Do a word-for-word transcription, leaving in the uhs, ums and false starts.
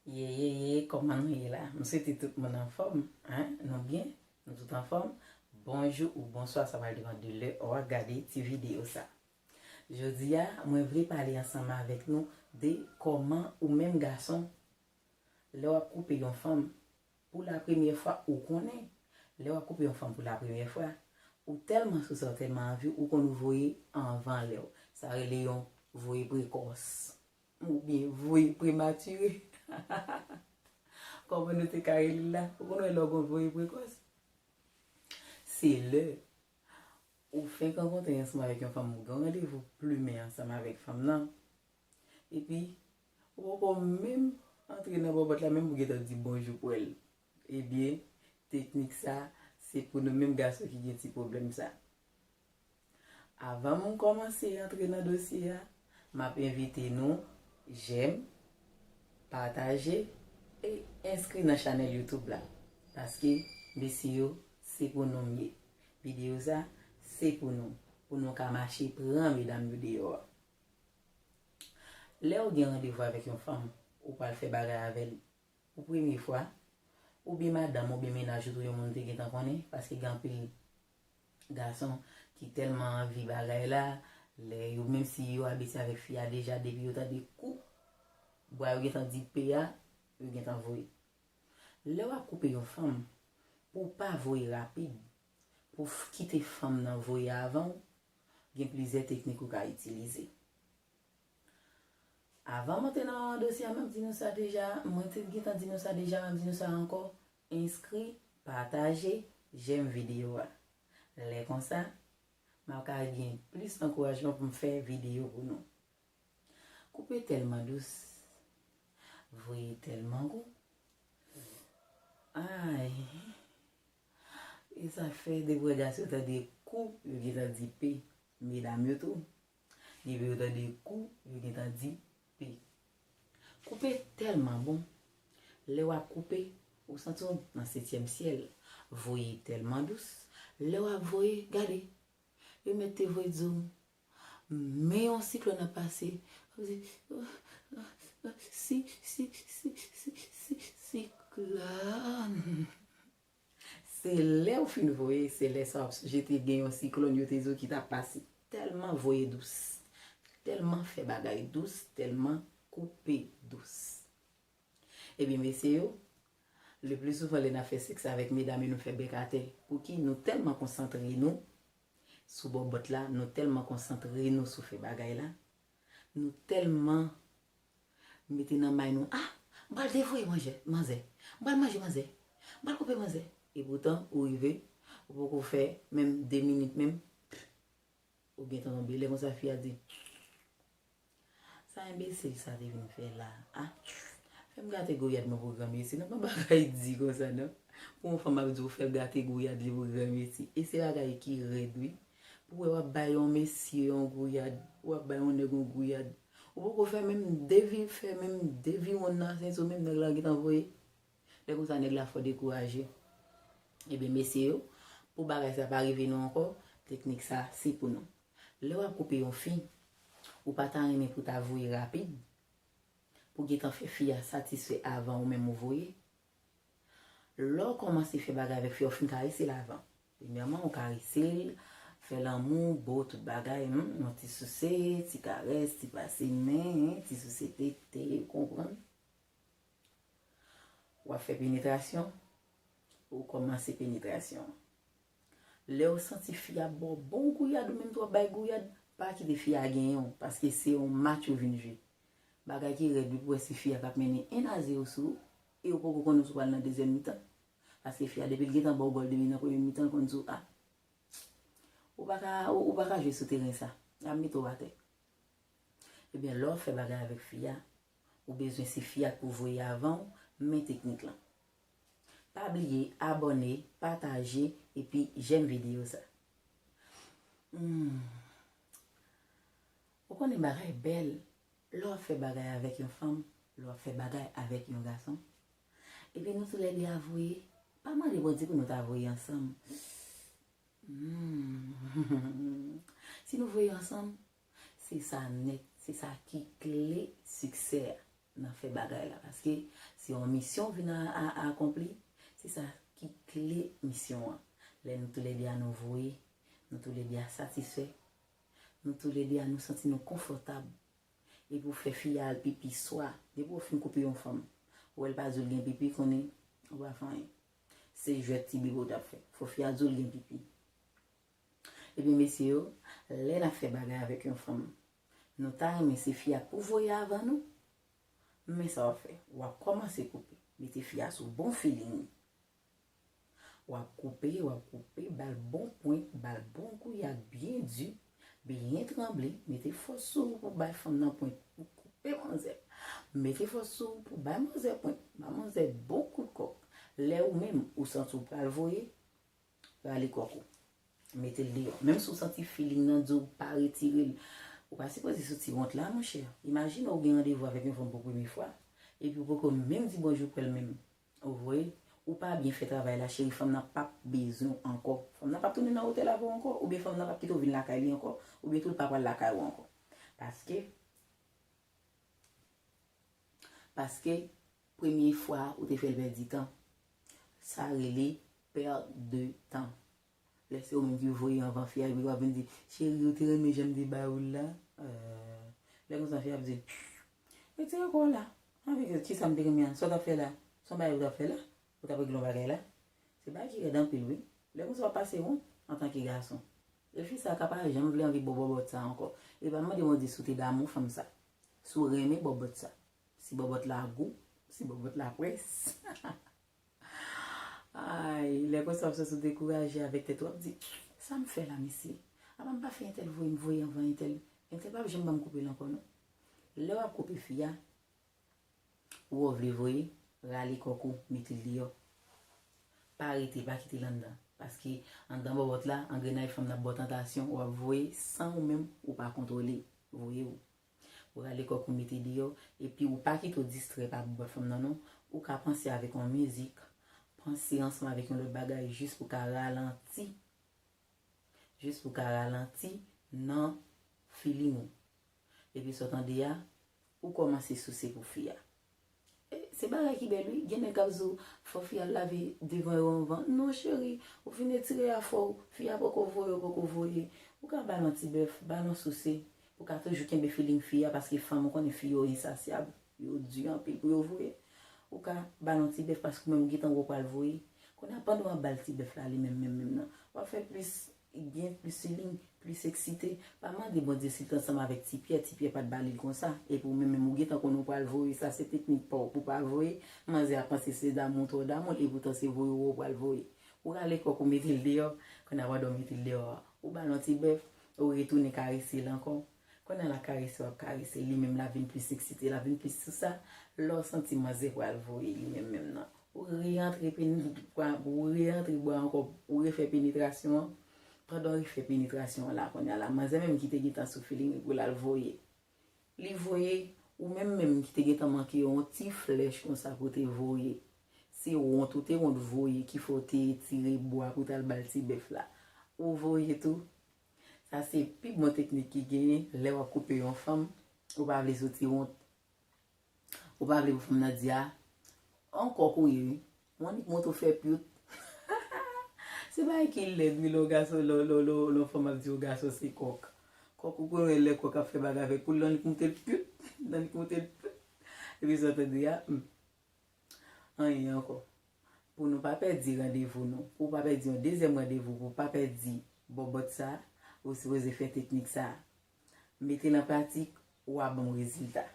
Ye, ye, ye, kòman nou ye la? M swete tout moun anfòm, en? Nou byen? Nou tout anfòm? Bonjou ou bonswa, sa pral depann de lè w ap gade ti videyo sa. Jodi a, mwen vle pale ansanm avèk nou de kòman ou menm gason, lè w ap koupe yon fanm pou la premyè fwa, ou konnen, lè w ap koupe yon fanm pou la premyè fwa, ou tèlman sou sa, ou tèlman anvi, ou konn voye anvan lè w. Sa rele yon voye prekòs. Oubyen voye prematire. Kòman nou te ka rele l la? Ou konn wè lè w gon voye prekòs? Se lè ou fenk rankontre ansanm avèk yon fanm, ou gen yon randevou plimen ansanm avèk fanm nan. Epi, ou poko menm antre nan bòbòt la, menm pou gentan di bonjou pou l. Ebyen, teknik sa, se pou nou menm gason ki gen ti pwoblèm sa. Avan m kòmanse antre nan dosye a, m ap envite nou jèm, pataje e enskri nan chanèl YouTube la. Paske, mesye yo, se pou nou m ye. Videyo sa, se pou nou. Pou nou ka mache pran medam yo deyò a. Lè w gen randevou avèk yon fanm, ou pral fè bagay avè l pou premye fwa, oubyen madanm oubyen mennaj ou tou yon moun te gentan konnen, paske gen anpil gason ki tèlman anvi bagay la, lè yo, menm si yo abitye avèk fi a deja, depi yo tande kou bwa yo gentan di pe a, yo gentan voye. Lè w ap koupe yon fanm, pou w pa voye rapid, pou w kite fanm nan voye avan w, gen plizyè teknik ou ka itilize. Avan m antre nan dosye a, m ap di nou sa deja, mwen te gentan di nou sa deja, m ap di nou sa ankò, enskri, pataje, jèm videyo a. Lè konsa, m ap ka gen plis ankourajman pou m fè videyo pou nou. Koupe tèlman dous, voye tèlman gou. Ay! E sa fè depi w wè gason yo tande kou, yo gentan di pe. Medam yo tou, depi yo tande kou, yo gentan di pe. Koupe tèlman bon. Lè w ap koupe, ou santi w nan setyèm syèl. Voye tèlman dous. Lè w ap voye, gade. Yo mèt te voye di w, men yon siklòn ap pase. Si, si, si, si, si, siklòn. Se lè w fin voye, se lè sa w ap sonje te gen yon siklòn yo te di w ki t ap pase. Tèlman voye dous. Tèlman fè bagay dous, tèlman koupe dous. Ebyen, mesye yo, le pli souvan lè n ap fè sèks avèk medam yo, nou fè bèk atè. Pouki? Nou tèlman konsantre nou sou bòbòt la, nou tèlman konsantre nou sou fè bagay la, nou tèlman mete nan may nou, ah, m pral devoye manje, manzè, m pral manje manzè, m pral koupe manzè. Epoutan, ou rive, ou poko fè menm de minit menm, ou gentan tonbe. Lè konsa, fi a di, sa enbesil sa te vin fè la a? Fè m gate gouyad mwen pou granmesi. Nan pa bagay di konsa, non. Pou yon fanm ap di w fè l gate gouyad li pou granmesi. E se bagay ki rèd, wi. Pou wè w ap bay yon mesye yon gouyad, w ap bay yon nèg yon gouyad. Ou poko fè menm de vi, fè menm de viwonn nan senti w, menm nèg la gentan voye. Lè konsa, nèg la fò dekouraje. Ebyen, mesye yo, pou bagay sa pa rive nou ankò, teknik sa, se pou nou. Lè w ap koupe yon fi, ou pa ta renmen pou ta voye rapid, pou gentan fè fi a satisfè avan ou menm ou voye. Lè w kòmanse fè bagay avèk fi a, ou fin karese l avan. Premyèman, ou karese l, fè lanmou, bo tout bagay, hmm, yon ti souse, ti karès, ti pase men, ti souse tete, ou konprann? W ap fè penetrasyon, ou kòmanse penetrasyon an. Lè w santi fi a ba w bon gouyad, ou menm tou w ap bay gouyad, pa kite fi a genyen w, paske se yon match ou vin jwe. Bagay ki rèd wi pou wè si fi a k ap mennen en a zewo sou ou, e ou poko konnen si w pral nan dezyèm mitan. Paske fi a, depi l gentan ba w gòl depi nan premye mitan, l konn di w, a, ou pa ka, ou, ou pa ka jwe sou teren sa. L ap mete w atè. Ebyen, lè w ap fè bagay avèk fi a, ou bezwen se fi a k pou voye avan w, men teknik lan. Pa bliye abòne, pataje, epi jèm videyo sa. Hmm. Ou konnen bagay bèl, lè w ap fè bagay avèk yon fanm, lè w ap fè bagay avèk yon gason. Epi nou toulède a voye, pa mande Bondye pou nou ta voye ansanm. Hmm. Si nou voye ansanm, se sa nèt, se sa ki kle siksè a. nan fè bagay la. Paske se yon misyon w vin a, a, a akonpli, se sa ki kle misyon an. Lè nou toulède a nou voye, nou toulède a satisfè, nou toulède a nou santi nou konfòtab. Epi w fè fi a al pipi swa, depi w fin koupe yon fanm, ou wè l pa di w l gen pipi, konnen ou pa fè anyen. Se jwèt ti bebe w t ap fè. Fò fi a di w l gen pipi. Ebyen, mesye yo, lè n ap fè bagay avèk yon fanm, nou ta renmen se fi a pou voye avan nou. Men sa w ap fè, w ap kòmanse koupe. Mete fi a sou bon feeling. W ap koupe, w ap koupe, ba l bon pwent, ba l bon gouyad byen di, byen tranble, mete fòs sou ou pou bay fanm nan pwent, pou koupe manzè. Mete fòs sou ou pou bay manzè pwent, ba manzè bon kout kòk. Lè ou menm, ou santi w pral voye, rale kòk ou. Mete l deyò. Menm si w santi feeling nan di w pa retire l, ou pa sipoze soti wont la, monchè. Imajine w gen randevou avèk yon fanm pou premye fwa, epi w poko menm di bonjou pou l menm. Ou voye, ou pa byen fè travay la, cheri, fanm nan p ap bezwen w ankò. Fanm nan p ap tounen nan otèl avè w ankò, oubyen fanm nan p ap kite w vin lakay li ankò, oubyen tou l pa pral lakay ou ankò. Paske, paske premye fwa ou te fè l pèdi tan. Sa rele perte de temps. Lè se ou menm ki voye anvan fi a, epi w ap vin di, cheri, ou te renmen jan m te ba ou l la? Euh, lè konsa fi a ap di, retire kò w la. Anben, kisa m te renmen an? Sa w t ap fè la? Se yon bagay ou t ap fè la? Ou t ap regle yon bagay la? Se bagay ki rèd anpil, wi. Lè konsa w ap pase wont antanke gason. E fi sa ka pa janm vle anvi ba w bòbòt sa ankò. E pa mande Bondye si w te damou fanm sa. Si w renmen bòbòt sa. Si bòbòt la gou, si bòbòt la près. Ay, lè konsa w ap santi w dekouraje avèk tèt ou, w ap di, sa m fè la, mesye? Apa m pa fè entèl voye m voye anvan entèl? Entèl p ap janm ban m koupe l ankò, non. Lè w ap koupe fi a, ou wè w vle voye, rale kòk ou, mete l deyò. Pa rete, pa kite l anndan. Paske anndan bòbòt la, angrenay fanm nan ap ba w tantasyon, w ap voye san ou menm ou pa kontwole. Voye w. Ou rale kòk ou mete deyò, epi ou pa kite w distrè pa bòbòt fanm nan non. Ou ka panse avèk yon mizik, panse ansanm avèk yon lòt bagay jis pou ka ralanti, jis pou ka ralanti nan feeling ou. Epi sa w tande a, ou kòmanse souse pou fi a. E, se bagay ki bèl wi. Gen nèg k ap di w, fò fi a lave devan yo anvan. Non, cheri, ou fin etire afè w, fi a poko voye, ou poko voye. Ou ka ba l yon ti bèf, ba l yon souse. Ou ka toujou kenbe feeling fi a, paske fanm, ou konnen fi yo ensasyab. Yo di anpil pou yo voye. Ou ka ba l yon ti bèf, paske ou menm ou gentan wè w pral voye. Kounye a, pandan w ap ba l ti bèf la, li menm, menm, menm nan, w ap fè l plis gen plis feeling, plis eksite. Pa mande Bondye si l t ansanm avèk Ti Pyè, Ti Pyè pa t ba li l konsa. Epi ou menm, menm ou gentan konnen w pral voye, sa se teknik pa w pou w pa voye. Manzè a panse se damou, twò damou l, epoutan se voye w pral voye. Ou rale kòk ou mete l deyò, kounye a pandan w mete l deyò a, ou ba l yon ti bèf, ou retounen karese l ankò. Kounye a l ap karese, w ap karese, li menm l ap vin plis eksite, l ap vin plis sou sa. Lè w santi manzè pral voye li menm menm nan, ou reyantre peni-, ou reyantre bwa ankò, ou refè penetrasyon an. Pandan w refè penetrasyon an la, kounye a la, manzè menm ki te gentan sou feeling li pou l al voye. Li voye, ou menm menm ki te gentan manke yon ti flèch konsa pou te voye. Se wont, ou te wont voye ki fè w te etire bwa pou w t al ba l ti bèf la. Ou voye tou. Sa se pi bon teknik ki genyen lè w ap koupe yon fanm, ou pa vle soti wont. Ou pa vle pou fanm nan di a, on kòk ou ye wi. Ou annik montre w fè pyout. Se bagay ki lèd wi lè yon gason, lè, lè, lè, lè yon fanm ap di yon gason se kòk. Kòk ou konnen lè kòk ap fè bagay avèk ou, l annik montre l pyout. L annik montre l pyout. Epi sa w tande a, hmm. Anyen ankò. Pou nou pa pèdi randevou nou, pou w pa pèdi yon dezyèm randevou, pou w pa pèdi bòbòt sa, ou sipoze fè teknik sa. Mete l an pratik, w a ban m rezilta.